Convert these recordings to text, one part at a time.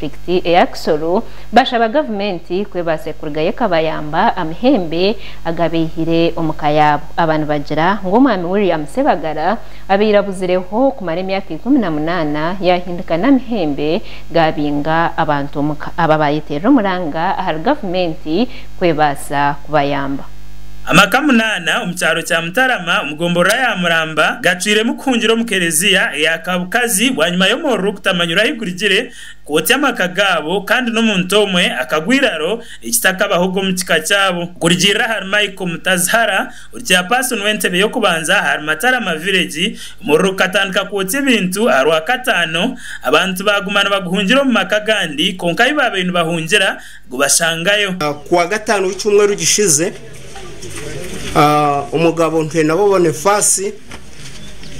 disiturikiti eya Kisoro bashaba gavumenti ku ebaase kurugayo ekabayamba amahembe agabaihire omuka yaabo. Aba nibagira ngu Omwami William Ssebagala abaire abuzireho kumara emyaka 18 yahindika n'amahembe gabinga abantu omuka. Aba bayeterera omuranga ahari gavumenti ku ebaasa kubayamba. Amaka munaana omu kyaro kya Mutarama omu gomborora ya Muramba gacwiremu kuhungira omu kereziya eya Kabukazi bwanyima y'omuriro kutamanyirwe ahi gurigire kwotsya amaka gaabo kandi n'omuntu omwe akagwa eiraro ekitakabahoga omu kika kyabo. Kurugiirira ahari Michael Mutazihara ori chairperson w'entebe y'okubanza ahari Matarama Village, omuriro gukatandika kwotsya ebintu aha Rwakataano abantu baaguma nibaguhungira omu maka agandi kwonka ahi baabaire nibahungira gubashangayo. Ku Wakataano w'ekyumweru gishize, omugabo Ntwenabo Boniface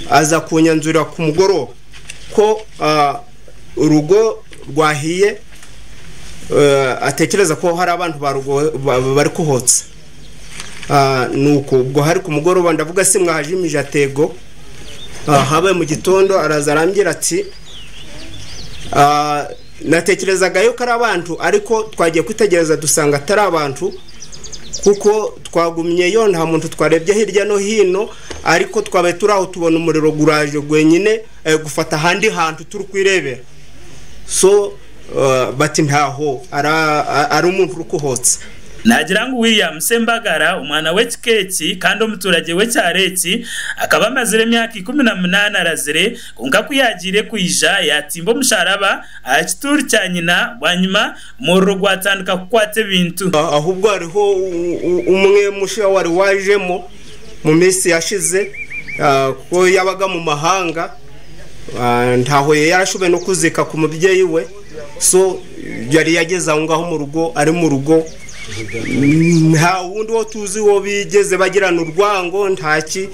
aza kunyanzurira ku mugoroba ku orugo rwahiye atekyereza ku hariho abantu barikuhotsa. Nuko ubwo hari ku mugoroba ndavuga si mwahajimije atego habaye mu gitondo araza arambwira ati Natekerezaga yuko ari abantu ariko twagiye kwitegereza dusanga atari abantu kuko twagumyeyo nta muntu twarebye hirya no hino ariko twabaye turi aho tubona umuriro guraje gwenyine gufata ahandi hantu turi kwirebera so bati ntaho ari umuntu uri kuhotsa. Naagira ngu William Sembagara omwana w'ekika eki kandi omuturagye w'ekyaro eki akaba amazire emyaka 18 arazire Kwonka ku yaagiire kwija, yaatimba omusharaba aha kituuri kya nyina, bwanyima omuriro gwatandika kukwata ebintu. Ahubwo hariho umwe musha wari wajemo mu minsi yashize, kuko yabaga mu mahanga, ntaho yarashoboye no kuzika ku mubyeyi we, so yari yageze aho ngaho mu rugo, ari mu rugo, nta wundi wo tuzi wo bigeze bagirana urwango, ntaki.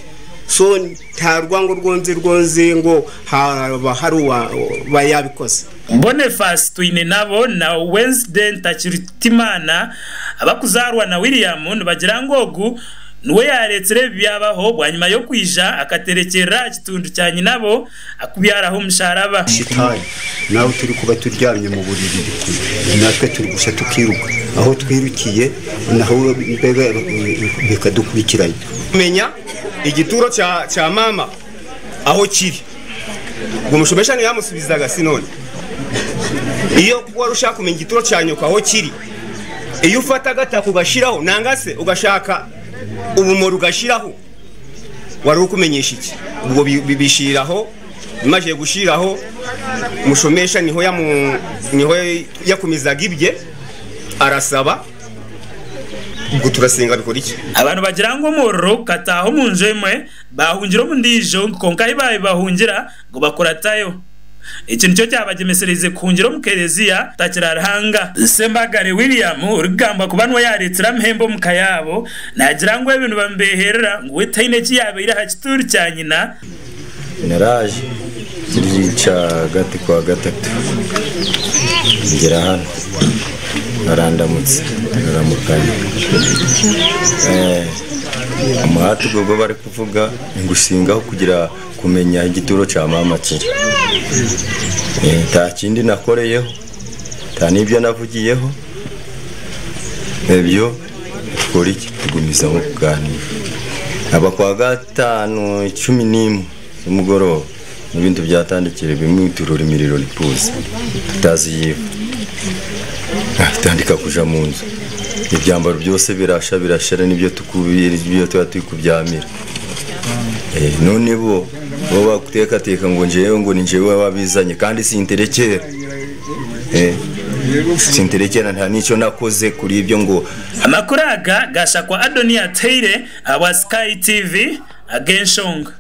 So nta rwango rwonzi rwonzi ngo haba hari uwaba yabikoze. Boniface Twinenabo na Wednesday Ntakirutimana abakuzaarwa na William nibagira ngu ogu niwe yaareetsire ebi byabaho bwanyima y'okwija akaterekyerera aha kitundu kya nyinabo akubyaraho omusharaba. Shitaani n'ahu turikuba turyamye mu buriri natwe turigusha tukiruka ahu twirukiye naho mbega bikadukurikirana. Menya igituuro kya maama aho kiri. Ogwo mushomesa niwe yamusubizaga si none. Iyo wari ushaka kumenya igituuro kya nyoko aho kiri, iyo ufata agataka ugashiraho nanga se ugashaka ubumori ugashiraho, wari urikumenyesha iki? Ubwo bishiriraho, bimajije gushiriraho, mushomesha niho niho yakumizaga ibye arasaba. Ubwo turasenga bikora iki? Abantu bagira ngu omuriro gukataaha omu nju emwe, baahungira omu ndiijo, kwonka ahi baabaire bahungira ngu bakuratayo. Eki nikyo kyabagyemesereize kuhungira omu kereziya Takira Ruhanga. Sembagare William orikugambwa kuba niwe yaareetsire amahembe omu ka yaabo, naagira ngu ebi nibamubeeherera ngu we taine eki yaabaire aha kituuri kya nyina. Naraje kiri kyagati Kwagatatu ngyera hanu barandamutsa turaramukanya. Omuhati ogwo ogu barikuvuga ningusingaho kugira kumenya ahu ekituuro kya maama kiri. Ntakindi nakoreyeho, ntanibyo navugiyeho, ebyo tukore ki? Tugumizamu kuganiira. Aba Kwagataano 11 z'omugorooba n'ebintu byatandikire bimwe turora emiriro nikuuza tutazi yiiva. Tutandika kuja mu nju ebyambaro byose birasha birashara nibyo tuba turi kubyamira. None bo bo bakuteekateeka ngu njewe ngu ninjewe wabizanye kandi sinterekyera. Sinterekyera nta n'ekyo nakoze kuri ebyo ngu. Amakuru aga gashakwa Adonia Teire ahabwa Sky TV ag'enshonga.